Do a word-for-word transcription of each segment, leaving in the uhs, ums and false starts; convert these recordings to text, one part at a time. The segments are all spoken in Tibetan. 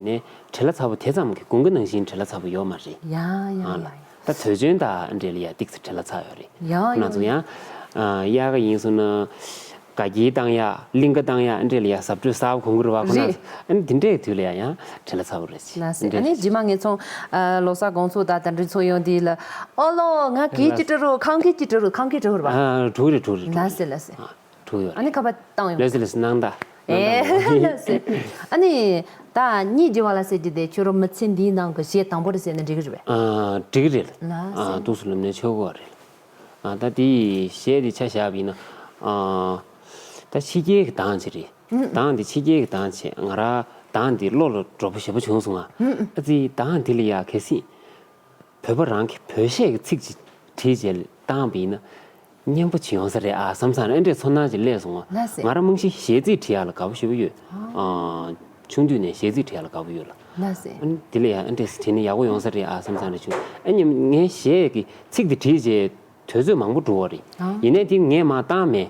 ནས་བྲེལ་བ་ཚ་པོ་དེ་ཙམ་གྱི་དགུན་ཁ་ནང་བཞིན་བྲེལ་བ་ཚ་པོ་ཡོད་མ་རེད། ཡ་ཡ་ཨ་ལ། ཡ། ད་དུས་ཆེན་དང་འབྲེལ་ལ་ཡ་ཏིག་ཙམ་བྲེལ་བ་ཚ་ཡོད་རེད། ཡ་ཁོ་ན་ཡ་ཚོ་ཡ། ཡང་ཨ་དབྱར་ཁ་ཡིན་སོང་ན་དགའ་སྐྱིད་བཏང་ཡ་གླིང་ག་བཏང་ཡ་འབྲེལ་ལ་ཡ་གཟབ་སྤྲོས་གསར་པ་གོན་གི་རེད་བ། ཁོ་ན་རེད། ཚོ་ཨ་ནི་དེ་འདྲའི་དུས་ལ་ཡ་ཡང་བྲེལ་བ་ཚ་པོ་རེད། ལགས་སེ། ཨ་ནི་རྗེས་མ་ངེད་ཚོ་ཨ་ལོ་གསར་དགོང་ཚོགས་དང་དེ་འདྲའི་ཚོགས་ཡོང་དུས་ལ་ཨོ་ལོ་ང་གིས་ཅི་སྤྲོ་རུ་ཁང་གིས་ཅི་སྤྲོ་རུ་ཁང་གིས་སྤྲོ་རུ་བ། ཨ་འགྲོ་གི་རེད་འགྲོ་གི་རེད་འགྲོ་གི་རེད། ལགས་སེ་ལགས་སེ། ཨ། ཐུག་ཡོད་ཨ་ནི་རེད། ཁ་པར་བཏང་ཡོང་། ལགས་སེ་ལགས་སེ་གནང་ད། ཨེ་ལགས་སེ། ཨ་ནི་ད་སྙིང་རྗེ་བ་ལ་ཟེར་རྒྱུ་དེ་ཁྱོད་རང་མི་ཚེ་འདིའི་ནང་གི་གཞས་དང་པོ་རེད་ཟེར་ན་འགྲིག་གི་རེད་པས། ཨ་འགྲིག་གི་རེད། ལགས་ཨ་སེ། ཏོག་ཙམ་ལབ་ན་ཆོག་གི་རེད། ཨ་ད་དེ་གཞས་དེ་ཆ་བཞག་པ་ཡིན་ན་ཨ་ད་ཕྱི་རྒྱལ་གྱི་གདངས་ཅིག་རེད། གདངས་དེ་ཕྱི་རྒྱལ་གྱི་གདངས་བྱས་ང་རང་གདངས་དེ་བློ་ལ་འགྲོ་པོ་ཞེ་པོ་བྱུང་སོང་ང་། ཨ་ཙི་གདངས་དེ་ལ་ཡ་གལ་སྲིད། བོད་པ་རང་གི་བོད་གཞས་ཀྱི་ཚིག་ཅིག་བྲིས་རྗེས་བཏང་བ་ཡིན་ན་སྙན་པོ་ཅིག་ཡོང་ས་རེད་ཨ་བསམ་བསམ་ཨེ་འདྲའི་ཚོར་སྣང་ཅིག་སླེབས་སོང་ང་། ལགས་སེ། ང་རང་རྨང་གཞི་གཞས་ཚིག་བྲིས་ཡག་ལ་དགའ་པོ་ཞེ་པོ་ཡོད། ཨ། ཨ་ཆུང་དུས་ནས་གཞས་ཚིག་བྲིས་ཡག་ལ་དགའ་པོ་ཡོད་ལ། ལགས་སེ། ཨ་ནི་དེ་ལ་ཡང་ཨེ་འདྲས་བྲིས་ན་ཡག་པོ་ཡོང་ས་རེད་ཨ་བསམ་བསམ་རེ་བྱུང་། ཨ་ནི་ངས་གཞས་ཀྱི་ཚིག་དེ་བྲིས་རྗེས། དུས་ཚོད་མང་པོ་འགྲོ་བ་རེད། ཨང་། ཡིན་ནའི་དེ་ངས་མར་བཏང་མེད།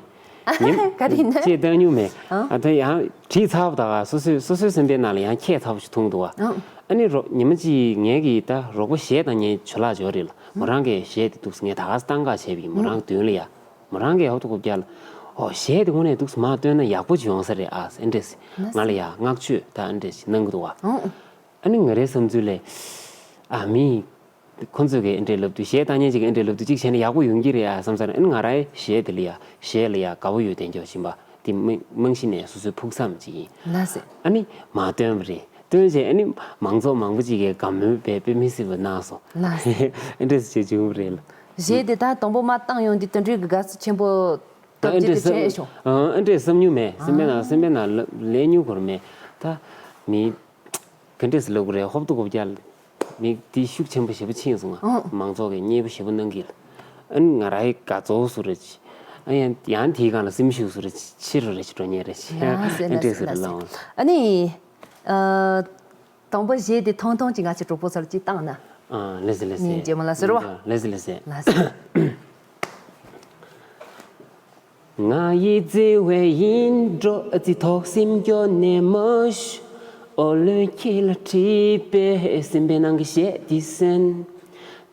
ཉིན་ག་རེ་ཡིན་ན། ཅེས་བཏང་མྱོང་མེད། ཨང་། ཨ་ད་ཡང་བྲིས་ཚར་བ་དང་སོ་སོའི་སོ་སོའི་སེམས་པའི་ནང་ལ་ཡང་ཁྱད་མཚར་པོ་ཞིག་མཐོང་འདུག་བ། ཨང་། ཨ་ནི་རོ་ཉི་མ་གཅིག་ངའི་གི་ད་རོགས་པ་གཞས་བཏང་མཁན་ཇོ་ལགས་ཇོ་རེད་ལ་མོ་རང་གི་གཞས་དེ་འདུག་སེ་ངས་ད་ག་སེ་བཏང་ག་བྱས་པ་ཡིན་མོ་རང་མདུན་ལ་ཡ། མོ་རང་གིས་ཧོབ་ཏེ་ཧོབ་རྒྱག་ལ། ཨོ་གཞས་དེ་དངོས་གནས་འདུག་སེ་མར་བཏོན་ན་ཡག་པོ་ཅིག་ཡོང་ས་རེད་ཨ་ཟེར་ཨེ་འདྲས་ང་ལ་ཡ་བསྔགས་བརྗོད་ད་ཨེ་འདྲས་ཞིག་གནང་གི་འདུག་བ། ཨང་། ཨ་ནི་ང་རའི་བསམ་ཚུལ་ལས། ཨ་མི། ཁོ་ཚོས་ཀྱིས་ཨེ་འདྲས་ལབ་དུས་གཞས་བཏང་མཁན་ཅིག་གིས་ཨེ་འདྲས་ལབ་དུས་གཅིག་བྱས་ན་ཡག་པོ་ཡོང་གི་རེད་ཨ་བསམ་ས་རེད། ཨ་ནི་ང་རའི་གཞས་དེ་ལ་ཡ་གཞས་ལ་ཡ་དགའ་པོ་ཡོད་དེ་འགྱོ་བཞིན་པ་དེ་རྨང་རྨང་གཞི་ནས་སོ་སོའི་ཕུགས་བསམ་ཅིག་ཡིན། ལགས་སེ། ཨ་ནི་མར་བཏོན་པ་རེད། བཏོན་རྗེས་ཨ་ནི་མང་ཚོགས་མང་པོ་ཅིག་གིས་དགའ་མོས་དཔེ་དཔེ་མི་སྲིད་པ་གནང་སོང་། ལགས་སེ། ཨེ་འདྲས་བྱས་བྱུང་བ་རེད་ལ། གཞས་དེ་ད་དང་པོ་མར་བཏང་ཡོང་དུས་དེ་འདྲའི་གི་དགའ་བསུ་ཆེན་པོ་ད་སྟབས་ཨེ་ཅིག་འདྲས་ཏུ་བྱས་བསམ་བྱུང་། ཨ་ཨེ་འདྲས་བསམ་མྱོང་མེད། སེམས་པའི་ནང་སེམས་པའི་ནང་ལབ་ལས་མྱོང་གི་རེད་མེད། ད་མི། ག་འདྲས་སེ་ལབ་དགོས་རེད། ཧོབ་ཏེ་ཧོབ་རྒྱག་ལ། མི་འདི་ཤུགས་ཆེན་པོ་ཞེ་པོ་ཕྱིན་སོང་ང་། ཨང་། མང་ཚོགས་ཀྱིས་མཉེས་པོ་ཞེ་པོ་གནང་གི་ལ། ཨ་ནི་ང་རའི་དགའ་ཚོར་བཟོ་རེད་ཅི། ཨ་ཡང་ཡང་དེའི་སྒང་ལ་སེམས་ཤུགས་བཟོ་རེད་ཅི་ཆེ་རུ་རེད་ཅི་འགྲོ་ཉེ་རེད་ཅི། ལགས་སེ་ཨ་ལགས་འདྲས་སེ་སེ་རེད་ལགས་སེ། ལགས་འོང་། ཨ་ནི། ཨ། དང་པོ་གཞས་དེ་ཐུང་ཐུང་ཅིག་ང་ཚོའི་གྲོགས་པོ་ཚོར་ཅིག་བཏང་ན། ཨ་ལགས་སེ་ལགས་སེ། ངའི་རྗེས་མ་ལ་ཟེར་བ། ལགས་སེ་ལགས་སེ། ལགས་སེ། ང་ཡི་བརྩེ་བའི་ཡིན་འགྲོ་ཨ་ཙི་ཐོག་སེམས་སྐྱོ་ནས་མ་ཞུ། ཨོ་ལོས་ཁྱེད་ལ་བྲིས་པའི་སེམས་པའི་ནང་གི་གཞས་འདི་གསན།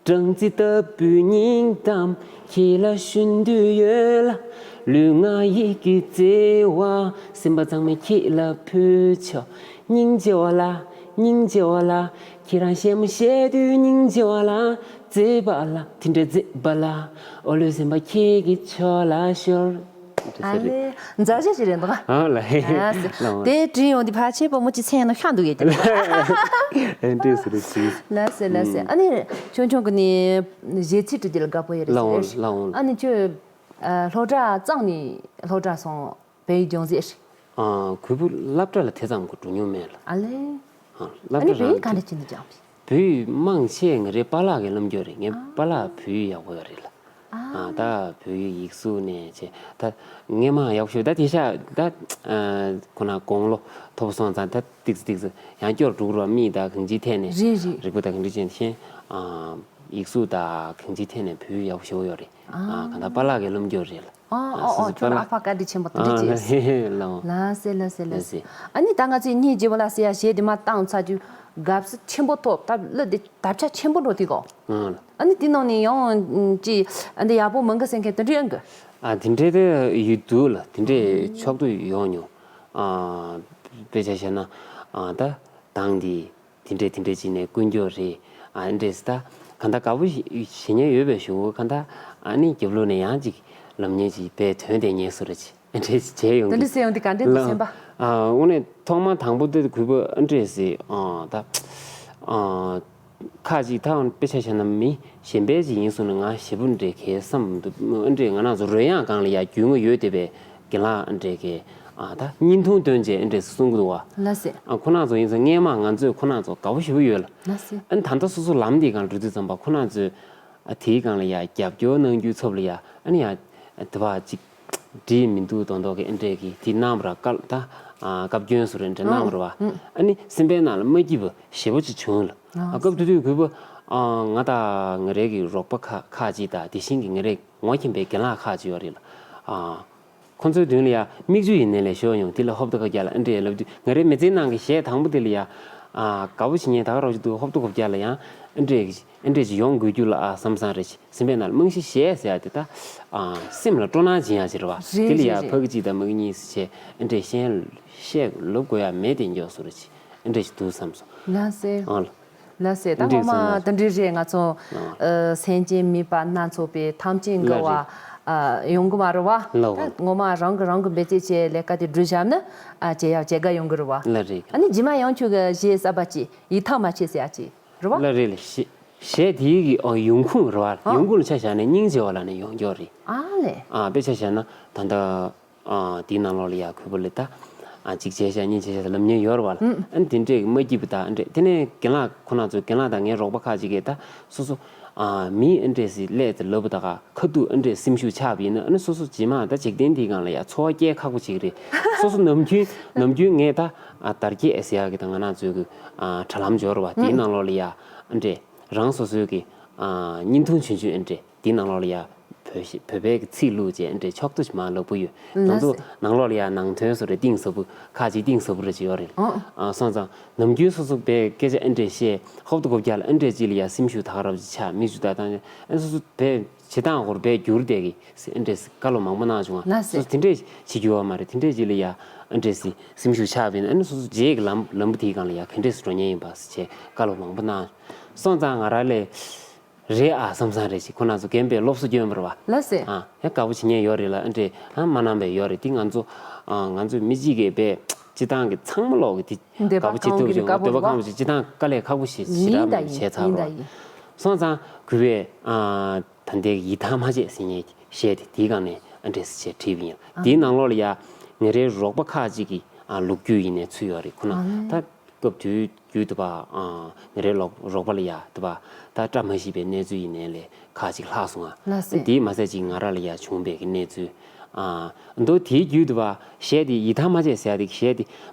སྦྲང་རྩི་ལྟ་བུའི་སྙིང་གཏམ་ཁྱེད་ལ་ཞུ་འདོད་ཡོད་ལ། ལུས་ངག་ཡིད་ཀྱི་བརྩེ་བ་སེམས་པ་གཙང་མའི་ཁྱེད་ལ་ཕུལ་ཆོག་སྙིང་རྗེ་བ་ལ་སྙིང་རྗེ་བ་ལ། ཁྱེད་རང་གཞས་མ་བཤད་དུས་སྙིང་རྗེ་བ་ལ། བརྩེ་བ་ལ་དེ་འདྲ་མཛེས་པ་ལ། ཨོ་ལོའི་སེམས་པ་ཁྱེད་ཀྱི་ཕྱོགས་ལ་ཤོར། ཨ་ལེ། མཛའ་གཞས་ཞིག་རེད་འདུག་ག་ཨ་ལ་ཧེ། ཨ་སེ། ལ་དེ་བྲིས་ཡོང་དུས་ཕལ་ཆེར་བུ་མོ་གཅིག་མཚན་ནང་ཤ་འདུག་ཡོད་ཀྱི། ཨེ་འདྲས་སེ་རེད་ཅི། ལགས་སེ་ལགས་སེ། ཨ་ནི་ཆུང་ཆུང་གི་ནི་གཞས་ཚིག་འབྲི་རྒྱུ་ལ་དགའ་པོ་ཡོད་རེད་ལ་འོང་ཟེར། ལ་འོང་། ཨ་ནི་ཁྱོད་ཨ་སློབ་གྲྭ་གཙང་ནས་སློབ་གྲྭ་སོང་། བོད་ཡིག་སྦྱོང་ཟེར། ཨ། གུས་པ་སློབ་གྲྭ་ལ་དེ་ཙམ་གྱི་འགྲོ་མྱོང་མེད་ལ། ཨ་ལེ། ཨ། སློབ་ཨ་ནི་གྲྭ་བོད་ཡིག་རང་ག་འདྲ་བྱས་ནས་སྦྱངས་པས། བོད་ཡིག་མང་ཆེ་ངའི་རེ་པཱ་ལགས་ཀྱིས་བསླབ་རྒྱུ་རེད། ངའི་པཱ་ལགས་བོད་ཡིག་ཡག་པོ་ཡོད་རེད་ལ། ཨ། ད་བོད་ཡིག་ཡིག་གཟུགས་ནས་བྱས་ད་སྔས་མ་ཡག་པོ་ཞུ་ད་དེ་ཤ་ད་ཨ་ཁོ་ན་དགུང་ལོ་མཐོ་པོ་སོང་ཙང་ད་ཏིག་ཙི་ཏིག་ཙི་ཡང་སྐྱོར་འགྲོ་གི་རེད་བ། མིག་ད་གང་ཅིའི་ཐད་ནས་རེད་རེད། རིག་པ་ད་གང་ཅིའི་ཐད་ནས་ཤེས། ཨ། ཡིག་གཟུགས་ད་གང་ཅིའི་ཐད་ནས་བོད་ཡིག་ཡག་པོ་ཞེ་པོ་ཡོད་རེད། ཨ། ཨ་གང་ལྟར་པཱ་ལགས་ཀྱིས་བསླབ་རྒྱུ་རེད་ལ། ཨ་ཨ་ཨ་ཨ་སོ་སོའི་ཁྱོད་པཱ་ལགས། ཨ་ཕ་བཀའ་དྲིན་ཆེན་པོ་དེ་འདྲ་ཨ་བྱས། ལགས་ལགས་འོང་། ལགས་སེ་ལགས་སེ་ལགས་ལགས་སེ། སེ། ཨ་ནི་ད་ང་ཚོའི་སྙིང་རྗེ་བོ་ལ་ཟེར་ཡ་གཞས་དེ་མར་བཏང་ཚར་རྒྱུ་དགའ་བསུ་ཆེན་པོ་ཐོབ། ད་གླུ་དེ་དར་ཆ་ཆེན་པོ་འགྲོ་དུས་གོ་ཨ་ཨ་ནི་དེ་ནང་ནས་ཡང་ཅི་ཨ་འདི་ཡག་པོ་མང་གི་ཟེར་མཁན་དེ་འདྲ་ཡོང་གི། ཨ་དེ་འདྲའི་དེ་ཡོད་འདུག་ལ། དེ་འདྲའི་ཕྱོགས་བསྡུས་ཡོང་མྱོང་། ཨ་དཔེ་ཆ་བཞག་ན་ཨ་ད་དང་དེ། དེ་འདྲས་དེ་འདྲས་བྱས་ནས་དཀོན་མཆོག་རེད། ཨ་འདྲས་ད་ག་འདྲ་དགའ་པོ་ཞེ་ཉེན་ཡོད་པའི་ཞུ་ག་འདྲ་ཨ་ནི་རྒྱབ་ལོགས་ནས་ཡང་ཅིག་ལབ་ཉེན་ཅིག་དཔེ་དོན་དེ་ཉེན་སུ་རེད་ཅིག་ཨ་འདྲས་བྱས་ཡོང་གི། དེ་འདྲས་ཟེར་ཡོང་དུས་ག་འདྲས་འདུག་སེམས་པ། ཨ་དངོས་གནས་ཐོག་མ་དང་པོ་དེ་གུས་པ་ཨ་འདྲས་ཟེར་ཨ་ད་ཨ་ཁ་ཅིག་ད་དཔེ་ཆ་བཞག་ན་མི་གཞན་པའི་ཅིག་ཡིན་སོང་ན་ང་ཞེ་པོ་འདྲས་གས་བསམ་འདུག་ཨ་འདྲས་ང་རང་ཚོ་རོལ་དབྱངས་སྒང་ལ་ཡ་རྒྱུས་མངའ་ཡོད་བསྡད་པའི། རྒན་ལགས་ཨ་འདྲས་ཀྱིས་ཨ་ད་བརྙན་ཐུང་སྟོན་བྱས་ཨ་འདྲས་གསུང་གི་འདུག་བ། ལགས་སེ། ཨ་ཁོ་རང་ཚོ་ཡིན་ཙང་སྔས་མ་ང་ཚོས་ཁོ་རང་ཚོ་དགའ་པོ་ཞེ་པོ་ཡོད་ལ། ལགས་སེ། ཨ་ནི་ད་ལྟ་སོ་སོ་ལམ་འདིའི་སྒང་འགྲོ་དུས་ཙམ་པ་ཁོ་རང་ཚོས་ཨ་དེའི་སྒང་ལ་ཡ་རྒྱབ་སྐྱོར་གནང་རྒྱུའི་ཚབ་ལ་ཡ་ཨ་ནི་ཡ་དེ་བ་ཅིག་བྲིས་མི་འདུག་མདོག་མདོག་གི་ཨ་འདྲས་ཀྱིས་དེ་གནང་བ་ར་བཀའ་ད་ཨ་བཀའ་བཀྱོན་སུ་རེ་འདྲ་གནང་བ་ར་བ། ཨ་ནི་སེམས་པའི་ནང་ལ་མ་སྐྱིད་པ་ཞེ་པོ་ཅིག་བྱུང་ལ། ཨ་སྐབས་དེ་དུས་གུས་པ་ཨ་ང་དང་ང་རའི་གི་རོགས་པ་ཁ་ཁ་ཅིག་དང་དེ་བཞིན་གྱི་ང་རའི་ངོ་མཁྱེན་པའི་རྒན་ལགས་ཁག་ཅིག་ཡོད་རེད་ལ། ཨ། ཁོ་ཚོའི་མདུན་ལ་ཡ་མིག་ཆུ་ཡིན་ནའི་ལས་ཤོར་ཡོང་དེ་ལ་ཧོབ་ཏེ་ཁ་རྒྱག་ལ་ཨ་འདྲས་ལབ་དུས་ང་རའི་མི་ཚེའི་ནང་གི་གཞས་དང་པོ་དེ་ལ་ཡ། ཨ། ཨ་དགའ་པོ་བྱེད་མཁན་ད་ག་རོགས་ཅིག་འདུག་ཧོབ་ཏེ་ཧོབ་རྒྱག་ལ་ཡང་ཨ་འདྲས་ཨ་འདྲས་ཅིག་ཡོང་དགོས་རྒྱུ་ལ་ཨ་བསམ་བསམ་རེ་བྱེད། སེམས་པའི་ནང་ལ་རྨང་གཞི་བཞེས་ཟེར་ཡ་དེ་ད་ཨ་སེམས་ལ་སྤྲོ་སྣང་སྦྱིན་ཡ་ཅིག་རེད་བ། རེད་དེ་ལ་ཡ་རེད་རེད། ཕ་གི་གཅིག་དང་མ་གི་གཉིས་ཟེར་བྱས་ཨ་འདྲས་བཤད་བཤད་ལབ་དགོས་ཡ་མེད་དེ་མགྱོགས་སུ་རེ་བྱེད་ཨ་འདྲས་ཅིག་འདུག་བསམ་སོང་། ལགས་སེ། ཨང་ལ། ལགས་སེ། ད་འདྲས་ངོ་མ་སོང་ལགས། དེ་འདྲས་རེད། ང་ཚོ་ཨང་། ཨ་སེམས་ཅན་མིད་པ་སྣ་ཚོགས་པའི་ཐམས་ཅད་འགལ་བ། ལགས་རེད། ཨ་ཡོང་གི་མ་རེད་བ། ལགས་འོང་། ད་ངོ་མ་རང་གི་རང་གི་འབད་རྩོལ་བྱས་ལས་ཀ་དེ་སྒྲུབ་བཞག་ན་ཨ་བྱེད་ཡག་བྱེད་དགའ་ཡོང་གི་རེད་བ། ལགས་རེད། ཨ་ནི་རྗེས་མ་ཡང་ཁྱོད་ཀྱི་གཞས་གསར་པ་ཅིག་ཡིད་ཐང་མ་ཆད་ཟེར་ཡག་ཅིག་རེད་བ། ལགས་རེད་ལགས། གཞས་གཞས་དེའི་གི་ཨ་ཡོང་ཁུངས་རེད་བ། ཨ་ཡོང་ཁུངས་ལ་ཆ་བཞག་ན་སྙིང་རྗེ་བ་ལ་ནས་ཡོང་རྒྱུ་རེད། ཨ་ལས། ཨ་དཔེ་ཆ་བཞག་ན་ད་ལྟ། ཨ་དེའི་ནང་ལོགས་ལ་ཡ་གུས་པ་ལ་ད་ཨ་གཅིག་བྱས་ཤག་གཉིས་བྱས་ཤག་ལབ་མཁན་ཡོད་རེད་བ་ལ། ཨ་ནི་དེ་འདྲས་མ་སྐྱིད་པ་ད་ཨ་འདྲས་དེ་ནས་རྒན་ལགས་ཁོ་ན་ཚོ་རྒན་ལགས་དང་ངའི་རོགས་པ་ཁག་ཅིག་གིས་ད་སོ་སོ་ཨ་མི་ཨ་འདྲས་སི་སླད་དུ་ལབ་པ་ད་ག་ཁ་ཐུག་ཨ་འདྲས་སེམས་ཤུགས་ཆག་པ་ཡིན་ན་ཨ་ནི་སོ་སོ་རྗེས་མ་ད་འཇིག་རྟེན་འདིའི་སྒང་ལ་ཡ་འཚོ་བ་སྐྱེལ་ཁག་པོ་ཅིག་རེད། སོ་སོ་ནམ་རྒྱུན་ནམ་རྒྱུན་ངས་ད་ཨ་དར་རྒྱས་ཟེར་ཡག་གི་ད་ང་རང་ཚོའི་གི་ཨ་དྲ་ལམ་འབྱོར་བ་དེའི་ནང་ལོགས་ལ་ཡ་ཨ་འདྲས་རང་སོ་སོའི་གི་ཨ་བརྙན་ཐུང་ཆུང་ཆུང་ཨ་འདྲས། འདི་ནང་ལོགས་ལ་ཡ་བོད་བོད་པའི་གི་ཚིག་བླུགས་བྱས་འདྲ་ཕྱོགས་བསྡུས་མ་ལབ་པོ་ཡོད། ནང་དུ་ནང་ལོགས་ལ་ཡ་ནང་དོན་བཟོ་རེ་གཏིང་ཟབ་པོ་ཁ་ཅིག་གཏིང་ཟབ་པོ་རེ་ཅིག་ཡོད་རེད། ཨ་སོང་ཙང་ནམ་རྒྱུན་སོ་སོ་བའི་སྐད་ཆ་ཨེ་འདྲ་བཤད་ཧོབ་ཏུ་གོ་བརྒྱ་ལ་ཨེ་འདྲ་ཅིག་ལ་ཡ་སེམས་ཤུགས་དག་རབ་ཅིག་ཆགས་མི་ཞུ་ད་བཏང་ཨེ་སོ་སོ་བའི་བྱེད་སྟངས་སྐོར་བའི་བསྒྱུར་བསྡད་ཀྱི་ཨེ་འདྲ་བཀའ་སློབ་མང་པོ་གནང་བྱུང་ང་། ལགས་སོ། སེ། དེ་འདྲ་བྱེད་རྒྱུ་ཡོད་མ་རེད། དེ་འདྲ་ཅིག་ལ་ཡ་ཨེ་འདྲ་སེམས་ཤུགས་ཆགས་པས་ན་ཨེ་སོ་སོ་རྗེས་ཀྱི་ལམ་ལམ་བུ་དེའི་སྒང་ལ་ཡ་ག་འདྲ་སེ་འགྲོ་མཁན་ཡིན་པ་ཟེར་བྱས་བཀའ་སློབ་མང་པོ་གནང་སོང་ཙང་ང་རང་ལས། རེད་ཨ་བསམ་བསམ་རེད་ཅིག་ཁོ་ན་ཚོ་རྒན་པའི་སློབ་གསོ་སྐྱོན་པ་རེད་བ། ལགས་སེ། ཨ་ཡ་དགའ་པོ་བྱེད་མཁན་ཡོད་རེད་ལ་ཨ་འདྲས་ཨ་མ་གནང་བའི་ཡོད་རེད། འདི་ང་ཚོ་ཨ་ང་ཚོས་མི་གཅིག་གིས་བས་སྤྱི་བསྟང་གི་ཚང་མ་ལོག་གི་འདི་འདོད་པ་དགའ་པོ་བྱེད་ཐུབ་ཀྱི་རེད། འདོད་པ་ཁེངས་པོ་ཅིག་སྤྱི་བསྟང་དཀའ་ལས་ཁག་པོ་ཞིག་ཞེ་དྲག་མེད་བྱས་ཚར་བ་རེད། སོང་ཙང་གུས་པས་ཨ་ད་ལྟའི་ཡིད་ཐང་མ་བཅད་ཟེར་མཁན་གཞས་དེ་དེའི་སྒང་ནས་ཨ་འདྲས་ཟེར་བྱས་བྲིས་པ་ཡིན། དེའི་ནང་ལོགས་ལ་ཡ་ངེད་རའི་རོགས་པ་ཁག་ཅིག་གིས་ཨ་ལོ་རྒྱུས་ཡིན་ནའི་ཚུད་ཡོད་རེད། ཁོ་ན་ད། སྐབས་དེའི་བརྒྱུད་དུ་བ་ཨ་ངེད་རའི་ལོག་རོགས་པ་ལ་ཡ་དུ་བ་ད་བཀྲ་མ་ཤིས་པའི་གནས་ཚུལ་ཡིན་ནའི་ལས་ཁག་ཅིག་ལྷག་སོང་ང་། ལགས་སེ། དེའི་མ་ཚད་ཅིག་ང་ར་ལ་ཡ་བྱུང་བའི་གི་གནས་ཚུལ་ཨ་མདོ་དེའི་བརྒྱུད་དུ་བ་གཞས་དེ་ཡིད་ཐང་མ་བཅད་ཟེར་ཡ་དེ་གཞས་དེ་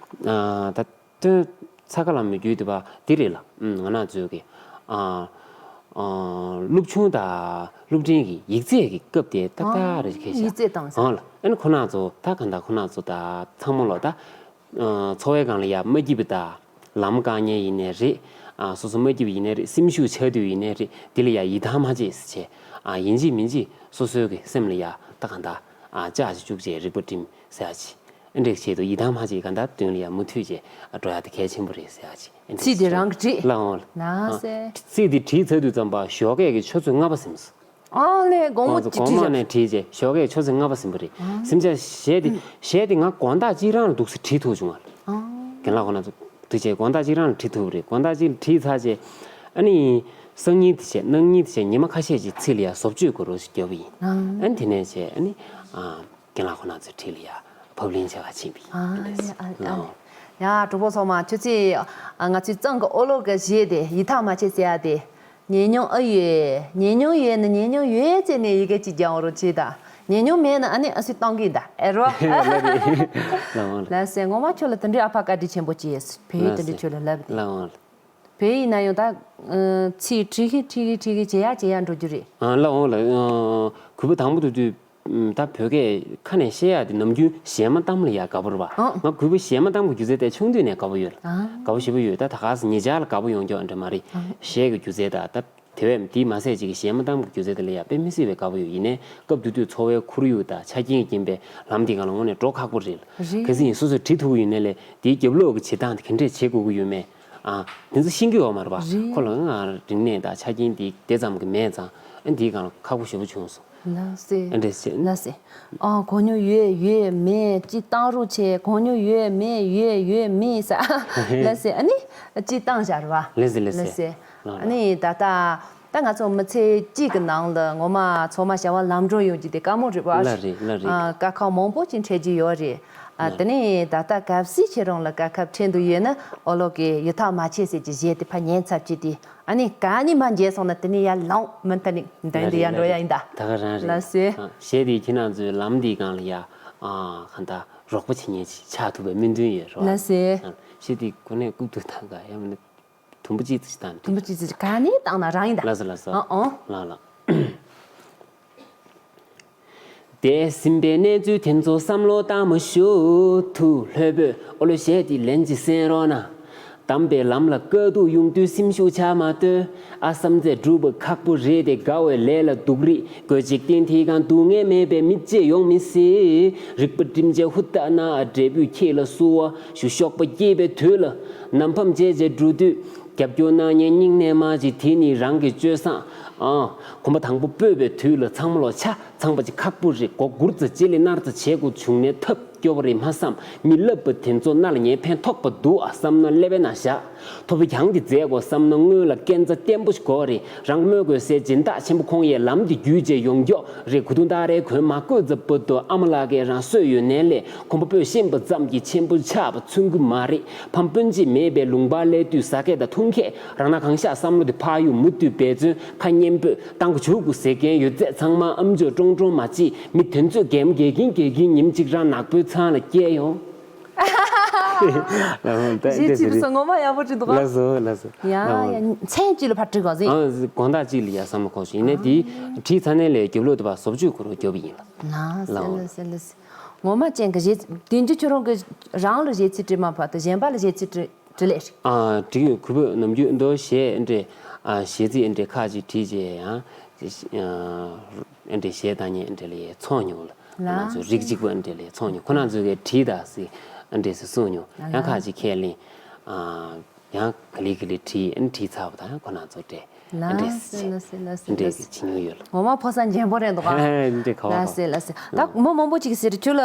ཨ་ད་སྟོན་ཚ་ཁ་ལམ་མི་བརྒྱུད་དུ་བ་དེ་རེད་ལ། ཨ་ང་རང་ཚོའི་གི་ཨ་ཨ་སློབ་ཆུང་དང་སློབ་འབྲིང་གི་ཡིག་ཚད་ཀྱི་སྐབས་དེ་ཏག་ཏག་རེད། ཁྱེད་ཡིག་ཚད་བཏང་ས། ཨ་ལ་ཨ་ནི་ཁོ་ན་ཚོ་ད་ག་འདྲ་ཁོ་ན་ཚོ་ད་ཚང་མ་ལོ་ད། ཨ་འཚོ་བའི་སྒང་ལ་ཡ་མ་སྐྱིད་པ་དང་ལམ་དཀའ་ངལ་ཡིན་ནའི་རེད། ཨ་སོ་སོ་མ་སྐྱིད་པ་ཡིན་ནའི་རེད། སེམས་ཤུགས་ཆག་དུས་ཡིན་ནའི་རེད། དེ་ལ་ཡ་ཡིད་ཐང་མ་བཅད་ཟེར་བྱས། ཨ་ཡིན་གཅིག་མིན་གཅིག་སོ་སོའི་གི་སེམས་ལ་ཡ་ད་གང་ལྟར་ཨ་ལྕག་ཅིག་བཅུག་བྱས་རིག་པ་བསྒྲིམ་ཟེར་ཡ་ཅིག་ཨེ་འདྲས་བྱས་འདུག་ཡིད་ཐང་མ་བཅད་གང་ལྟར་མདུན་ལ་ཡ་མུ་མཐུད་བྱས་ཨ་འགྲོ་ཡ་དེ་གལ་ཆེན་པོ་རེད་ཟེར་ཡ་ཅིག་ཨེ་འདྲས་ཚིག་དེ་བྱས། རང་གིས་བྲིས། ལགས་འོང་། ལགས་སེ། ཚིག་དེ་བྲིས་ཚར་དུས་ཙམ་པ་ཞོགས་ཀས་ཀྱི་ཆུ་ཚོད་ལྔ་པ་ཟིན་སོང་། ཨ་ལས་དགོང་མོ་ཁོང་ཚོ་གཅིག་གོང་མ་བྲིས་ནས་བྲིས་རྗེས་ཞོགས་ཀས་ཆུ་ཚོད་ལྔ་པ་ཟིན་པ་རེད། ཨ། སེམས་ཅན་གཞས་དེ་གཞས་དེ་ང་དགོང་དག་གཅིག་རང་ལ་འདུག་སེ་བྲིས་ཐུབ་བྱུང་བ། ཨ། རྒན་ལགས་ཁོང་རྣམ་ཚོ་དུས་ཆེན་དགོང་དག་གཅིག་རང་ལ་བྲིས་ཐུབ་པ་རེད། དགོང་དག་གཅིག་བྲིས་ཚར་རྗེས་ཨ་ནི་སང་ཉིན་དེ་བྱས་གནངས་ཉིན་དེ་བྱས་ཉི་མ་ཁ་ཤས་ཀྱི་ཚིག་ལ་ཡ་བཟོ་བཅོས་དགོས་རོགས་ཞིག་བརྒྱབ་པ་ཡིན། ཨ། ཨ་ནི་དེ་ནས་བྱས་ཨ་ནི་ཨ། རྒན་ལགས་ཁོང་རྣམ་ཚོའི་འཁྲིས་ལ་ཡ་ཕབ་ལེན་བྱ་བ་ཕྱིན་པ་ཡིན། ཨ་ལས་ཨ་ཨ་ལས། ཡ་གྲོགས་པོ་ཚང་མ་ཁྱོད་ཚོས་ཨ་ང་ཚོའི་གཙང་གི་ཨོ་ལོ་གི་གཞས་དེ་ཡིད་ཐང་མ་ཆད་ཟེར་ཡ་དེ། ཉན་མྱོང་ཨེ་ཡོད། ཉན་མྱོང་ཡོད་ན་ཉན་མྱོང་ཡོད་ཟེར་ནས་ཡི་གེ་གཅིག་རྒྱག་རོགས་བྱེད་དང་། ཉན་མྱོང་མེད་ན་ཨ་ནི་ཨ་སི་གཏོང་གི་ཡིན་ད་ཨེ་རོ། ལགས་རེད། ལགས་འོང་། ལགས་སེ། ངོ་མ་ཁྱོད་ལ་དེ་འདྲའི་ཨ་ཕ་བཀའ་དྲིན་ཆེན་པོ་ཅིག་ཡོད། བོད་ཡིག་དེ་འདྲའི་ཁྱོད་ལ་ལབ་དེ། ལགས་འོང་། བོད་ཡིག་ན་ཡང་ད་ཚིག་བྲིས་གི་བྲིས་གི་བྲིས་གི་བྱེད་ཡ་བྱེད་ཡ་འགྲོ་རྒྱུ་རེད། ཨ་ལགས་འོང་ལགས། གུས་པ་དང་པོ་དུས་དུས། ད་བོད་སྐད་ཁ་ནས་བཤད་ཡ་དེ་ནམ་རྒྱུན་གཞས་མ་གཏམ་ལ་ཡ་དགའ་པོ་རེད་བ། ཨང་། ང་གུས་པ་གཞས་མ་གཏམ་གྱི་སྒྱུ་རྩལ་དེ་ཆུང་དུས་ནས་དགའ་པོ་ཡོད། ཨང་། དགའ་པོ་ཞེ་པོ་ཡོད། ད་ད་ག་སེ་ཉེ་ཆར་ལ་དགའ་པོ་ཡོང་ཀྱོག་འདྲ་མ་རེད། ཨང་། གཞས་ཀྱི་སྒྱུ་རྩལ་ད་ད་དེ་བས་དེ་མ་ཟད་ཅིག་གི་གཞས་མ་གཏམ་གྱི་སྒྱུ་རྩལ་དེ་ལ་ཡ་དཔེ་མི་སྲིད་པའི་དགའ་པོ་ཡོད། ཡིན་ནའི་སྐབས་དེ་དུས་འཚོ་བའི་ཁོར་ཡུག་དང་ཆ་རྐྱེན་རྐྱེན་པས་ལམ་དེ་ག་ལ་དངོས་གནས་འགྲོ་ཁག་པོ་རེད། རེད། གལ་སྲིད་ཡིན་སོ་སོས་བྲིས་ཐུབ་ཀྱི་ཡོད་ནའི་ལས་དེའི་རྒྱབ་ལོགས་ཀྱི་བྱེད་སྟངས་དེ་ག་འདྲས་བྱེད་དགོས་ཀྱི་ཡོད་མེད། ཨ། དེ་ཚོ་ཤེས་ཀྱི་ཡོད་མ་རེད་པ། རེད། ཁོ་ལ་ང་རིག་གནས་དང་ཆ་རྐྱེན་དེ་དེ་ཙམ་གྱི་མེད་ཙང་ཨ་འདིའི་སྒང་ལ་ཁག་པོ་ཞེ་པོ་བྱུང་སོང་། ལགས་སེ། ཨ་འདྲས་བྱས། ལགས་སེ། ཨ་གོ་མྱོང་ཡོད་ཡོད་མེད་ཅིག་བཏང་རོགས་བྱས། གོ་མྱོང་ཡོད་མེད་ཡོད་ཡོད་མེད་ཟེར། ལགས་སེ། ཨ་ནི་ཅིག་བཏང་བཞག་རེད་པ། ལགས་སེ་ལགས་སེ། ལགས་སེ། ལགས་ལགས། ཨ་ནི་ད་ལྟ་ད་ང་ཚོ་མི་ཚེ་གཅིག་གི་ནང་ལ་ངོ་མ་ཚང་མ་བྱ་བ་ལམ་འགྲོ་ཡོང་རྒྱུ་དེ་དཀའ་མོ་རེད་པ། ལགས་རེད་ལགས་རེད། ཨ་དཀའ་ཁག་མང་པོ་ཅིག་འཕྲད་རྒྱུ་ཡོད་རེད། ཨ་དེ་ནས་ད་ལྟ་གལ་སྲིད་ཁྱེད་རང་ལ་དཀའ་ཁག་འཕྲད་འདུག་ཡོད་ན་ཨོ་ལོ་གི་ཡིད་ཐང་མ་ཆད་ཟེར་གྱི་གཞས་དེ་ཕར་ཉན་ཚར་གྱི་དེ། ཨ་ནི་ག་ནི་མ་མཇལ་སོང་ན་དེ་ནས་ཡར་ལངས་མུ་མཐུད་ནས་མདུན་དུ་ཡར་འགྲོ་ཡ་ཡིན་ད། ད་ག་རང་རེད། ལགས་སེ། ཨ་གཞས་དེ་ཁྱེད་རང་ཚོའི་ལམ་འདིའི་སྒང་ལ་ཡ་ཨ་གང་ལྟར་རོགས་པ་བྱེད་མཁན་ཞིག་ཆགས་ཐུབ་པའི་སྨོན་འདུན་ཡོད་རེད་པ། ལགས་སེ། ཨ་གཞས་དེ་གོ་གནས་རྐུབ་ཏུ་བཏང་ག་ཡ་མིན་ན། དུམ་བུ་གཅིག་ཙམ་བཏང་། དུམ་བུ་གཅིག་ཙམ་ག་ནས་བཏང་ན་རང་ཡིན་ད། ལགས་སོ་ལགས་སོ། ཨ་ཨོ། ལགས་ལགས། འདས་ཟིན་པའི་གནས་ཚུལ་དེ་ཚོ་བསམ་བློ་བཏང་མ་ཞུ། ཐུགས་ལྷོད་པོས་ཨོ་ལོ་གཞས་འདི་ལན་གཅིག་གསན་རོགས་གནང་། དམ་པའི་ལམ་ལ་དཀའ་སྡུག་ཡོང་དུས་སེམས་ཤུགས་ཆག་མ་སྟོན། ཨ་བསམ་ཚད་སྒྲུབ་པ་ཁག་པོ་རེད་དེ། དགའ་བའི་ལས་ལ་སྡུག་རིགས་དགོས། འཇིག་རྟེན་འདི་སྒང་སྡུག་བསྔལ་མེད་པའི་མི་གཅིག་ཡོང་མི་སྲིད། རིག་པ་སྒྲིམ་བྱས་ཧུར་ཐག་གནང་། འབྲས་བུས་ཁྱེད་ལ་བསུ་བ་ཞུ། གཤོག་པ་སྐྱེས་པའི་དུས་ལ་ནམ་ཕམ་བྱས་བྱས་འགྲོ་དུས། རྒྱབ་སྐྱོར་གནང་མཁན་སྙིང་ནས་མ་བརྗེད། དེ་ནི་རང་གི་སྤྱོད་བཟང་། ཨ་གོམ་པ་དང་པོ་སྤོས་པའི་དུས་ལ་ཚང་མ་ལོ་ཆ་ཚང་པ་ཅིག་ཁག་པོ་རེད། མགོ་སྒུར་ཙམ་ལྕེ་ལེ་ནར་ཙམ་བྱེད་དགོས་བྱུང་ནས་ཐབས་སྐྱོ་བོ་རེད་མ་བསམ། མི་ལབ་པ་དེ་ཚོ་རྣ་ལ་ཉན་ཕན་ཐོགས་པ་འདུག་ཨ་བསམ་ན་ཀླད་པའི་ནང་བཞག་ཐོབ་རྒྱང་དེ་མཛད་དགོས་བསམ་ན་སྔོན་ལ་སྐས་འཛེག་བརྟན་པོ་ཞིག་དགོས་རེད། རང་མོས་དགོས་སའི་སྦྱིན་བདག་ཆེན་པོ་ཁོང་ཡས་ལམ་དེ་བརྒྱུད་བྱས་ཡོང་མགྱོགས་རེད། གུ་དུང་ཏ་རའི་གོན་མ་བསྐོས་ཙམ་བར་དུ་ཨ་མ་ལགས་ཀྱིས་རང་གསོས་ཡོད་ནའི་ལས་གོམ་པ་སྤོས་ཤེས་པ་ཙམ་གྱིས་ཆེན་པོ་ཆགས་པ་མཚོན་གྱི་མ་རེད། ཕམ་སྤུན་མཆེད་མེད་པའི་ལུང་པར་སླེབས་དུས་ཟ་སྐད་དང་འཐུང་སྐད་རང་སྣང་གང་ཤར་བསམ་བློ་དེ་ཕར་གཡུག་མུ་མཐུད་འབད་བརྩོན་ཁ་སྙན་པོས་བཏང་གི་བཅུག་དགོས་ཟེར་མཁན་ཡོད་ཚད་ཚང་མ་ཨམ་ཅོག་ཀྲོང་ཀྲོང་མ་བྱེད། མི་དེ་ཚོས་གད་མོ་བགད་ཀྱིན་བགད་ཀྱིན་ཉིན་གཅིག་རང་ནག་པོའི་ཚང་ལ་སྐྱེལ་ཡོང་། ལགས་འོང་། ད་རྗེས་འདྲ་ཅིག་ཟེར་རེད། སོང་ངོ་མ་ཡག་པོ་ཅིག་འདུག་ག་ལགས་སོ་ལགས་སོ། ཡ་ལགས་འོང་། ཡ་མཚན་གཅིག་ལ་ཕར་བྲིས་གོ་ཟིན། ཨ་དགོང་དག་གཅིག་ལ་ཡ་བསམ་བློ་འཁོར་ཞིག་ཡིན་ནའི་དེ་བྲིས་ཚར་ནའི་ལས་རྒྱབ་ལོགས་དེ་བ་བཟོ་བཅོས་ཁོ་རང་རྒྱོབ་ཡིན་ལ། ལགས་སེ་ལགས་འོང་། ལགས་སེ་ལགས་སེ། ངོ་མ་ཅན་གྱི་གཞས་དེ་འདི་ཁྱོད་རང་གི་རང་ལ་གཞས་ཚིག་བྲིས་མ་ཕར་དུ་གཞན་པ་ལ་གཞས་ཚིག་བྲིས་བྲིས་ལས་རེད། ཨ་བྲིས་ཡོད། གུས་པས་ནམ་རྒྱུན་འདི་གཞས་འདྲ་ཨ་གཞས་ཚིག་འདྲ་ཁ་ཅིག་བྲིས་རྗེས་ཡང་ཨ་འདྲ་གཞས་བཏང་མཁན་འདྲ་ལ་ཡ་ཚོགས་མྱོང་ལ། ཁོ་རང་ཚོ་རིགས་གཅིག་པ་འདྲ་ལ་ཡ་ཚོགས་མྱོང་། ཁོ་རང་ཚོ་གིས་བྲིས་དང་ཟེར་འདྲ་ཟེར་གསུངས་མྱོང་། ཡང་ཁ་ཅིག་ཁས་ལེན་ཨ་ཡང་ག་ལེ་ག་ལེ་བྲིས་ཨ་ནི་བྲིས་ཚར་བ་དང་ཁོ་རང་ཚོ་འདྲ་ཨ་འདྲ་ལགས་སེ་ཟེར་ལགས་སེ་ལགས་སེ་འདྲ་ལགས་སེ། གི་བྱེད་མྱོང་ཡོད་ལ། ངོ་མ་ཕོ་གསར་འཇོན་པོ་རེད་འདུག་ག་ཨ་འདྲ་ག་བ་ལགས་ག་སེ་ལགས་སེ། ད་མི་མང་པོ་ཅིག་ཟེར་ཁྱོད་ལ་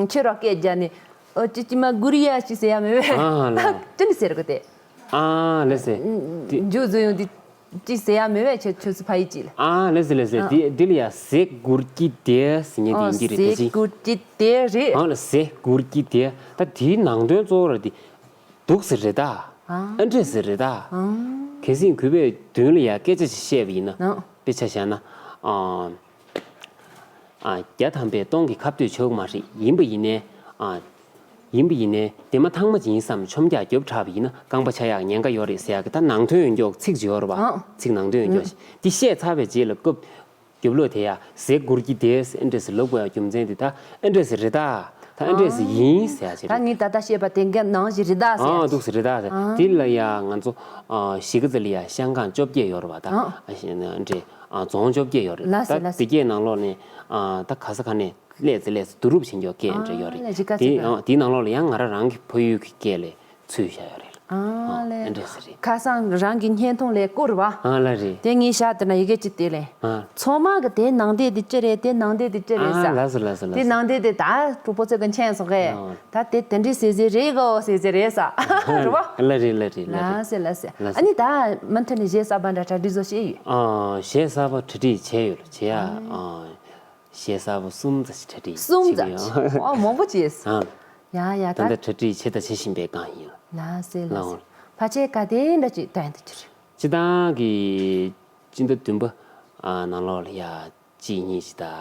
ཁྱོད་རོགས་སྐད་རྒྱག་ནས་ཨོ་ཅི་ཅི་མ་གུ་རི་ཡ་ཅི་ཟེར་ཡ་མེད་པས། ཨ་ལ། ཅི་ནི་ཟེར་གི་དེ། ཨ་ལགས་སེ། འཇུ་བཟོ་ཡོང་དེ་ཅི་ཟེར་ཡ་མེད་པས། ཁྱོད་ཁྱོད་ཚོ་ཕ་ཡི་ཅི་ལ། ཨ་ལགས་སེ་ལགས་སེ། ཨ་དེ་དེ་ལ་ཡ་ཟེ་གུར་གྱི་དེ་ཟེར་ཉེ་དེ་ཨོ་ཡིན་གྱི་རེད་དེ་ཟེ་ཅི། གུར་གྱི་དེ་རེད། ཨ་ལ་ཟེ་གུར་གྱི་དེ་ད་དེའི་ནང་དོན་གཙོ་བོ་ར་དེ། འདུག་སེ་རེད་ད། ཨ་ཨ་འདྲས་སེ་རེད་ད། ཨང་། གལ་སྲིད་གུས་པས་མདུན་ལ་ཡ་སྐད་ཆ་ཞིག་བཤད་པ་ཡིན་ན། ཨང་། དཔེ་ཆ་བཞག་ན། ཨ་ཨ་བརྒྱ་ཐམ་པས་སྟོང་གི་ཁ་གཏོད་ཆོག་གི་མ་རེད། ཡིན་པ་ཡིན་ནའི། ཨ་ཡིན་པ་ཡིན་ནའི་དེ་མ་ཐང་མ་ཅིག་ཡིན་བསམ་ཆོམ་རྒྱག་རྒྱོབ་དྲགས་པ་ཡིན་ན་རྐང་པ་ཆག་ཡག་ཉེན་ཁ་ཡོད་རེད་ཟེར་ཡག་གི་ད་ནང་དོན་ཡོད་མགྱོགས་ཚིག་ཅིག་ཡོད་རེད་བ། ཨང་། ཚིག་ནང་དོན་ཡོད་མགྱོགས་ཤིག་འདི་བཤད་ཚར་བའི་རྗེས་ལ་སྐབས། རྒྱབ་ལོགས་དེ་ཡ་ཟེ་གུར་གྱི་དེ་ཟེར་ཨེ་འདྲས་སེ་ལབ་དགོས་ཡ་རྒྱུ་མཚན་དེ་ད་ཨེ་འདྲས་སེ་རེད་ད། ད་ཨེ་འདྲས་སེ་ཡིན་ཟེར་ཡ་ཅིག་ད་རེད། ངས་ད་ལྟ་བཤད་པ་དེ་འགའ་ནང་བཞིན་རེད་ད་ཟེར། ཨ་འདུག་སེ་རེད་ད་ཟེར། ཨ་དེ་ལ་ཡ་ང་ཚོ་ཨ་གཞིས་ཀ་རྩེ་ལ་ཡ་ཤང་ཀང་བཅོ་བརྒྱད་ཡོད་རེད་བ་ད། ཨ་ཨ་ཤེས་ན་འདྲས་ཨ་རྫོང་བཅོ་བརྒྱད་ཡོད་རེད། ལགས་སེ་ད་ལགས་སེ། དེ་གའི་ནང་ལོགས་ནས་ཨ་ད་ག་ས་ག་ནས་སླེབས་ཚེ་སླེབས་ཚེ་བསྡུ་རུབ་བྱེད་མགྱོགས་སྐད་འདྲས་ཡོད་རེད། ཨ་ལས་ཅིག་ག་དེ་ཚོད་ཨ་དེའི་ནང་ལོགས་ལ་ཡང་ང་རང་རང་གི་ཕ་ཡུལ་གྱི་སྐད་ལས། ཚུད་བཞག་ཡོད་རེད། ཨ་ཨ་ལས། ཨེ་འདྲས་སེ་རེད། ཁ་སང་རང་གི་བརྙན་ཐུང་ལས་བསྐུར་བ། ཨ་ལ་རེད། དེ་ངས་བཞག་དེ་ན་ཡི་གེ་ཅིག་དེ་ལས། ཨ་ཚང་མ་གི་དེ་ནང་བསྡད་དེ་ཅི་རེད། དེ་ནང་བསྡད་དེ་ཅི་རེད་ཨ་ཟེར། ལགས་སོ་ལགས་སོ་ལགས་དེ་སོ། ནང་བསྡད་དེ་ད་གྲོགས་པོ་ཚོ་གི་མཁྱེན་སོང་གས། ཨ་ད་དེ་དེ་འདྲས་ཟེར་ཟེར་རེད་གོ་ཟེར་ཟེར་རེད་ས་རེད་བ། ཨ་ལ་རེད་ལ་རེད་ལ་རེད། ལགས་སེ་ལགས་སེ། ལགས་སེ། ཨ་ནི་ད་མུ་མཐུད་ནས་གཞས་གསར་པ་འདྲ་གྲ་སྒྲིག་བཟོ་བྱས་ཡོད། ཨ་གཞས་གསར་པ་གྲ་སྒྲིག་བྱས་ཡོད་ལ་བྱས་ཡ། ཨ་ཨ་གཞས་གསར་པ་གསུམ་ཙམ་ཞིག་གྲ་སྒྲིག་ཨ་བྱས་གསུམ་ཙམ་ཡོད། ཨོ་མང་པོ་བྱས། ཨ། ཡ་ཡ་ད། ད་ལྟ་གྲ་སྒྲིག་བྱས་དང་བྱེད་བཞིན་པའི་སྒང་ཡིན། ལགས་སེ་ལགས་ལགས་སེ། འོང་། ཕལ་ཆེར་ག་དེ་འདྲ་ཅིག་བཏོན་ཐུབ་ཀྱི་རེད། སྤྱི་བཏང་གི་སྤྱི་ཟླ་བདུན་པ་ཨ་ནང་ལོགས་ལ་ཡ་གཅིག་གཉིས་ཅིག་དང་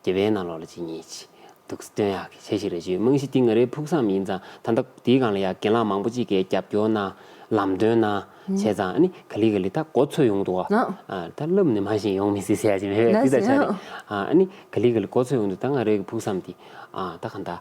བརྒྱད་པའི་ནང་ལོགས་ལ་གཅིག་གཉིས་ཅིག་འདུག་སེ་བཏོན་ཡག་གི་འཆར་གཞི་རེ་བྱོས། རྨང་གཞི་འདི་ང་རའི་ཕུགས་བསམ་ཡིན་ཙང་ད་ལྟ་འདིའི་སྒང་ལ་ཡ་རྒན་ལགས་མང་པོ་ཅིག་གིས་རྒྱབ་སྐྱོར་གནང་ལམ་སྟོན་གནང་བྱས་ཙང་ཨ་ནི་ག་ལེ་ག་ལེ་ད་མགོ་ཚོས་ཡོང་འདུག་ཨ། ཨ་ད་ལབ་ནས་མ་ཤེས་ཡོང་མི་སྲིད་ཟེར་ཡ་ཅིག་མེད་པས་འདི་ད་ཆ་རེད། ཨ་ནི་ག་ལེ་ག་ལེ་མགོ་ཚོས་ཡོང་འདུག་ད་ང་རའི་གི་ཕུགས་བསམ་འདི་ཨ་ད་གང་ལྟར།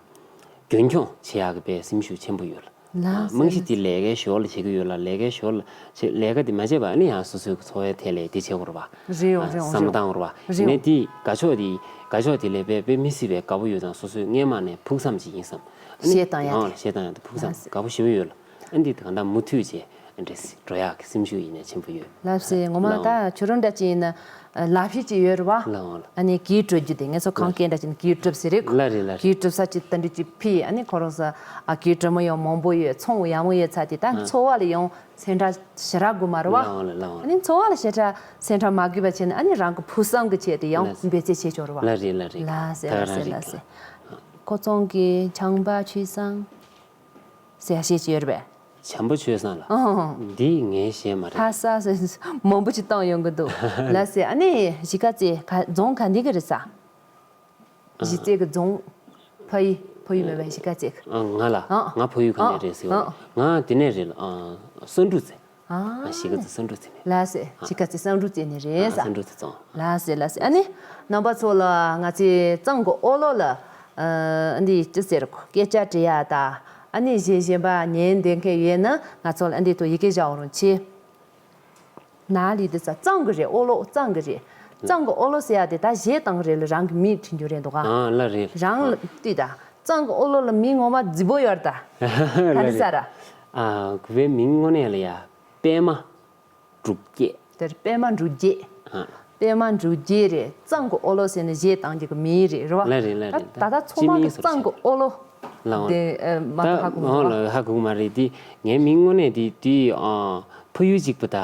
རྒྱུན་འཁྱོངས་བྱེད་ཡག་གི་དཔེ་སེམས་ཤུགས་ཆེན་པོ་ཡོད་ལ། ལགས་སེ། རྨང་གཞི་དེ་ལས་ཀའི་ཞོར་ལ་བྱེད་ཀྱི་ཡོད་ལ་ལས་ཀའི་ཞོར་ལ་བྱེད་ལས་ཀ་དེ་མ་བྱས་པ་ཨ་ནི་ཡང་སོ་སོའི་འཚོ་བའི་ཐད་ལས་དེ་བྱེད་དགོས་རེད་པ། རེད་ཡོང་རེད་ཡོང་། བསམ་བློ་བཏང་དགོས་རེད་པ། རེད་ཡིན་ནའི་ཡོང་། དེ་དགའ་ཕྱོགས་དེ་དགའ་ཕྱོགས་དེ་ལས་དཔེ་དཔེ་མི་སྲིད་པའི་དགའ་པོ་ཡོད་ཙང་སོ་སོའི་སྔས་མ་ནས་ཕུགས་བསམ་ཅིག་ཡིན་བསམ། ཨ་ནི་གཞས་བཏང་ཡ་ཨང་གཞས་བཏང་ཡ་དེ་ཕུགས་བསམ་ལགས་སེ། དགའ་པོ་ཞེ་པོ་ཡོད་ལ། ཨ་ནི་དེ་གང་ལྟར་མུ་མཐུད་བྱས། འདྲ་སེ་འགྲོ་ཡག་གི་སེམས་ཤུགས་ཡིན་ནའི་ཆེན་པོ་ཡོད། ལགས་སེ། ངོ་མ་ད་ཁྱོད་རང་འདྲ་ཅིག་ཡིན་ན་ལག་ཕྱིས་ཅིག་ཡོད་རེད་བ། ལགས་འོང་ལགས། ཨ་ནི་གིས་སྤྲོད་རྒྱུ་དེ་ངེད་ཚོ་གང་སྐད་འདྲ་ཅིག་ཡིན་ན་གིས་སྤྲོད་ཟེར་རེད་ཁོ། ལགས་རེད་ལགས་རེད། གིས་སྤྲོད་ས་ཅིག་ད་འདྲ་ཅིག་ཕིས་ཨ་ནི་ཁོ་རང་ས་ཨ་གིས་སྤྲོད་མོ་ཡང་མང་པོ་ཡོད། ཚོང་ཡག་མོ་ཡོད་ཚ་དེ་ད་ཨ་འཚོ་བ་ལ་ཡང་སེམས་ཁྲལ་ཞེ་དྲག་དགོས་མ་རེད་བ། ལགས་འོང་ལགས་ལགས་འོང་། ཨ་ནི་འཚོ་བ་ལ་ཞེ་དྲག་སེམས་ཁྲལ་མ་དགོས་པ་བྱས་ན་ཨ་ནི་རང་གི་ཕུགས་བསམ་གི་ཆེད་དེ་ཡང་ལགས་སེ། འབད་རྩོལ་བྱེད་ཆོག་རེད་བ། ལགས་རེད་ལགས་རེད། ལགས་སེ་ད་ལགས་སེ་རང་ལགས་རེད་སེ། ཁོ་ཚོང་གི་ཆང་པ་ཆུ་སྲང་། ཟེར་ཡ་ཞིག་ཡོད་རེད་པས། བྱམས་པོ་ཆོས་བཟང་ལགས། ཨང་། འདི་ངའི་གཞས་མ་རེད། ལྷ་ས་ཟེར་མང་པོ་ཅིག་བཏང་ཡོང་གི་འདུག་ལགས་སེ། ཨ་ནི་གཞིས་ཀ་རྩེ་ག་རྫོང་ག་འདི་གི་རེད་ས། གཞིས་རྩེ་གི་རྫོང་། ཕ་ཡུལ་ཕ་ཡུལ་མེད་པའི་གཞིས་ཀ་རྩེ་གི། ཨ་ང་ལ་ཨ་ང་ཕ་ཡུལ་ག་ནས་རེད་ཟེར་བ། ཨ་ང་འདི་ནས་རེད་ལ་ཨ་ས་འབྲུག་རྩེ། ཨ་གཞིས་ཀ་རྩེ་ས་འབྲུག་རྩེ་ནས། ལགས་སེ། གཞིས་ཀ་རྩེ་ས་འབྲུག་རྩེ་ནས་རེད་ས། ས་འབྲུག་རྩེ་རྫོང་། ལགས་སེ་ལགས་སེ། ཨ་ནི་རྣམ་པ་ཚོ་ལ་ང་ཚོའི་གཙང་གི་ཨོ་ལོ་ལ་ཨ་འདི་ཅི་ཟེར་སྐད་ཆ་དྲི་ཡ་ད་ ཨ་ནི་གཞས་གཞན་པ་ཉན་བསྡད་མཁན་ཡོད་ན་ང་ཚོ་ལ་ཨ་འདི་ཐོག་ཡི་གེ་བཞག་རོགས་བྱེད། ན་ལི་དེ་ས་གཙང་གི་རེད། ཨོ་ལོ་གཙང་གི་རེད། གཙང་གི་ཨོ་ལོ་ཟེར་ཡ་དེ་ད་གཞས་བཏང་རེད་ལ་རང་གི་མིང་བྲིས་རྒྱུ་རེད་འདུག་ག་ཨ་ལ་རེད། རང་ལ་ལྟོས་ད། གཙང་གི་ཨོ་ལོ་ལ་མིང་ངོ་མ་རྫིག་པོ་ཡོད་ད། ད་ལ་རེད་ས་ར། ཨ་གུ་བའི་མིང་དངོས་གནས་ལ་ཡ་པད་མ་འབྲུག་རྒྱས། དེར་པད་མ་འབྲུག་རྒྱས། ཨ། པད་མ་འབྲུག་རྒྱས་རེད། གཙང་གི་ཨོ་ལོ་ཟེར་ནས་གཞས་བཏང་རྒྱུ་གི་མིང་རེད་རེད་བ། ལ་རེད་ལ་རེད། ད་ད་ད་ཚང་མ་གི་གཙང་གི་ཨོ་ལོ། ལའང་། དེ་ཨ་མ་ད་ཧ་གོ་མ་ལ་ཧ་གོ་མ་རེད་དེ། ངའི་མིང་དངོས་གནས་དེ་དུས་ཨ་ཕ་ཡུལ་གཅིག་པུ་ད་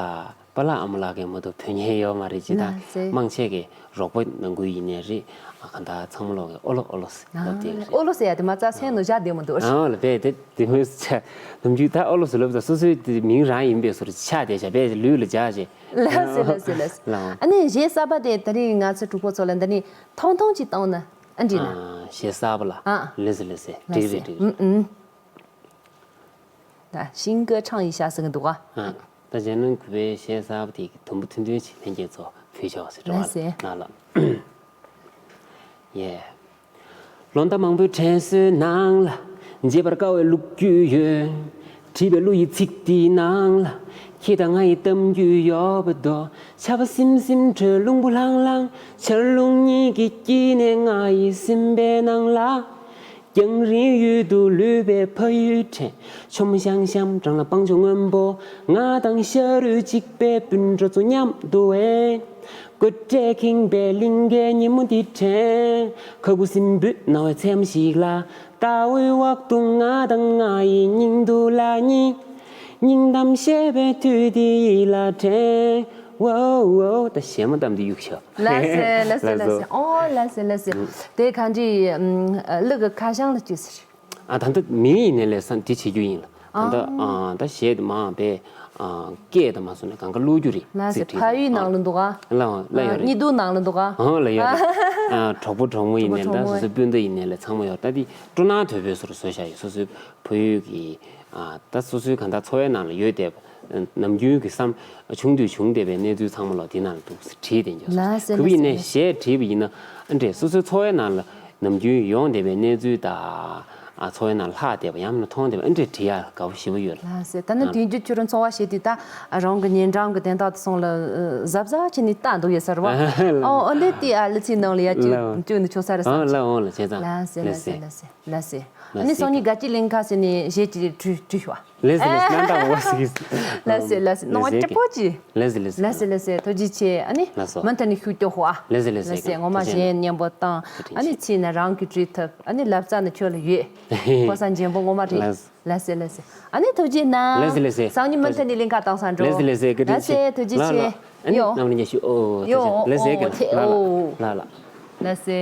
པཱ་ལགས་ཨ་མ་ལགས་ཀྱི་མ་གཏོགས་དོན་གཉེར་ཡོད་མ་རེད་ཅེས་ད་ལགས་སེ། མང་ཆེ་གི་རོགས་པ་ནང་ཁུལ་ཡིན་ནའི་རེད། ཨ་ག་ད་ཚང་མ་ལོག་གི་ཨོ་ལོ་ཨོ་ལོ་ཟེར་ལབ་བསྡད་ཀྱི་རེད། ཨོ་ལོ་ཟེར་ཡ་དེ་མ་རྩ་སེམས་ནང་བཞག་བསྡད་མི་འདུག་ཨ་ལ་བས་དེ་དེ་མོས་ཆ་ནམ་རྒྱུན་ད་ཨོ་ལོ་ཟེར་ལབ་ད་སོ་སོའི་དེ་མིང་རང་ཡིན་པའི་བཟོ་འདྲ་ཆགས་བསྡད་བཞག་པས་ལུས་ལ་བྱ་ཞེས། ལགས་སེ་ལགས་སེ་ལགས་སེ། ལའང་། ཨ་ནི་གཞས་གསར་པ་དེ་ད་རིང་ང་ཚོ་གྲོགས་པོ་ཚོ་ལ་འདི་ནི་ཐུང་ཐུང་ཅིག་བཏང་ན་ཨ་འགྲིག་ན། ཨ་གཞས་གསར་པ་ལ། ཨ། ལགས་སེ་ལགས་སེ། ལགས་འགྲིག་སེ། རེད་འགྲིག་ཨུམ་ཨུམ། ད་新歌唱一下ཟེར་གི་འདུག་ག་ཨ། ད་རྗེས་ནང་གུས་པའི་གཞས་གསར་པ་དེ་གི་དུམ་བུ་ཐུང་ཐུང་ཞིག་ལྷན་རྒྱས་ཚོ་ཕུལ་ཆོག་ཟེར་བ་ལགས་སེ། ན་ལ། ཡེ། ལོ་ཟླ་མང་པོའི་དྲན་གསོའི་ནང་ལ། བརྗེད་པར་དཀའ་བའི་ལོ་རྒྱུས་ཡོད། བྲིས་པའི་གླུ་ཡི་ཚིག་དེའི་ནང་ལ། ཁྱེད་དང་ང་ཡི་གཏམ་རྒྱུད་ཡོད་པ་དོ། ཆར་པ་སིམ་སིམ་དྲོད་རླུང་བུ་ལྷང་ལྷང་། ཆར་རླུང་གཉིས་ཀྱི་དཀྱིལ་ནས་ང་ཡི་སེམས་པའི་ནང་ལ། རྒྱང་རིང་ཡུལ་དུ་ལུས་པའི་ཕ་ཡུལ་དྲན། ཆུ་མོ་ཤང་ཤང་བྲང་ལ་སྤང་ལྗོངས་སྔོན་པོ། ང་དང་ཤ་རུས་གཅིག་པའི་སྤུན་གྲོགས་ཚོ་མཉམ་དུ་ཨེ། སྐོར་འདྲས་ཁེངས་པའི་གླིང་གའི་ཉིན་མོ་འདི་དྲན། ཁ་ཁུ་སིམ་པོའི་ནང་བའི་མཚན་མོ་ཞིག་ལ། ཟླ་འོད་འོག་ཏུ་ང་དང་ང་ཡི་སྙིང་སྡུག་ལ་གཉིད། སྙིང་གཏམ་བཤད་པའི་དུས་འདི་ཡིད་ལ་དྲན། ཝའོ་ཝའོ། ད་གཞས་མ་གཏམ་འདི་གཡུག་ཤོག་ལགས་སེ་ལགས་སེ་ལགས་སེ། ལགས་སོ། ཨོ་ལགས་སེ་ལགས་སེ། དེ་ག་འདྲི་ཨམ་གླུ་གི་ཁ་བྱང་ལ་བཅུག་ཟེར། ཨ་ད་ལྟ་མིང་ཡིན་ནའི་ལས་སམ་དེ་བྱེད་རྒྱུ་ཡིན་ལ། ད་ལྟ་ཨ་ད་གཞས་དེ་མང་པས་ཨ་སྐད་དང་མ་སོང་ནས་གང་ག་བླུག་རྒྱུ་རེད། ལགས་སེ། ཚིག་བྲིས་ཕ་ཡུལ་ནང་ལ་འདུག་ག་ལ་ལ་ཡོད་རེད། སྙིང་སྡུག་ནང་ལ་འདུག་ག་ཨང་ལ་ཡོད་རེད། ཨ་གྲོགས་པོ་གྲོགས་མོ་ཡིན་ནའི་ལ་གྲོགས་པོ་སོ་སོའི་སྤུན་ཟླ་ཡིན་ནའི་ལ་ཚང་མ་ཡོད། ད་དེ་སྤྲོ་སྣང་དོད་པོའི་བཟོ་འདྲ་བཟོས་བཞག་ཡོད། སོ་སོའི་ཕ་ཡུལ་གྱི་ཨ་ད་སོ་སོའི་གང་ལྟར་འཚོ་བའི་ནང་ལ་ཡོད་བསྡད་པ། ནམ་རྒྱུན་གྱི་བསམ། ཆུང་དུས་བྱུང་བསྡད་པའི་གནས་ཚུལ་ཚང་མ་ལ་དེ་ནང་ལ་འདུག་སེ་བྲིས་བསྡད་ཀྱང་ལགས་སེ་གུ་ཡིན་ནའི་ལགས་སེ། གཞས་བྲིས་པ་ཡིན་ན་ཨ་འདྲས་སོ་སོའི་འཚོ་བའི་ནང་ལ་ནམ་རྒྱུན་ཡོང་བསྡད་པའི་གནས་ཚུལ་དང་། ཨ་འཚོ་བའི་ནང་ལྷག་བསྡད་པ་ཡང་མིན་ན་མཐོང་བསྡད་པ་ཨ་འདྲས་བྲིས་ཡ་དགའ་པོ་ཞེ་པོ་ཡོད་ལ། ལགས་སེ། ད་ནི་ཨ་དུས་རྒྱུན་ཁྱོད་རང་འཚོ་བ་བྱེད་དུས་ད་རང་གི་ཉེ་འགྲམ་གྱི་དོན་དག་དེ་ཚོ་ལ་གཟབ་གཟབ་བྱས་ནས་ལྟ་འདུག་ཡོད་ས་རེད་བ། ཨ་ལ། ཨོ་ཨ་འདྲས་དེ་ཨ་ལི་ཚིག་ནང་ལ་ཡ་བཅུག་ལ་བཅུག་ནས་ཆོག་ས་རེད་ཨ་བསམ་ལ། ཨོ་ལ་བྱས་ཙང་ལགས་སེ་ལགས་སེ་ལགས་སེ། ལགས་སེ། ལགས་སེ། ཨ་ནི་སང་ཉིན་དགའ་སྐྱིད་གླིང་ཁ་ཟེར་ནས་གཞས་ཅིག་བྲིས་བྲིས་ཤོག་ཨ། ལགས་སེ་ལགས་སེ། གནང་དང་འོ་ཟིག་ལགས་སེ་ལགས་སེ། ནོར་ལྕི་པོ་ཅིག་ལགས་སེ་ལགས་སེ། ལགས་སེ་ལགས་སེ། ཐུགས་རྗེ་ཆེ། ཨ་ནི་ལགས་སོ། མུ་མཐུད་ནས་ཤུགས་རྒྱག་ཤོག་ཨ། ལགས་སེ་ལགས་སེ། ལགས་སེ། ངོ་མ་ཐུགས་རྗེ་གཞས་སྙན་པོ་བཏང་། ཐུགས་རྗེ་ཆེ། ཨ་ནི་ཕྱིན་ན་རང་གི་བྲིས་ཐུབ། ཨ་ནི་ལབ་རྩ་ནི་ཁྱོད་ལ་ཡོད། གོ་ས་འཇོན་པོ་ངོ་མ་རེད། ལགས། ལགས་སེ་ལགས་སེ། ཨ་ནི་ཐུགས་རྗེ་གནང་། ལགས་སེ་ལགས་སེ། སང་ཉིན་མུ་མཐུད་ནས་གླིང་ཁ་བཏང་ས་འགྲོ། ལགས་སེ་ལགས་སེ། བཀའ་དྲིན་ཆེ། ལགས་སེ། ཐུགས་རྗེ་ཆེ། ལགས་ལགས། ཨ་ནི་ཡོ། གནམ་ལ་ཉལ་ཞུ། ཨོ་ཐུགས་རྗེ་ཆེ། ཡོ། ལགས་སེ། ཨོ་ཐེ། ལགས་ལགས། ཨོ། ལགས་ལགས། ལགས་སེ།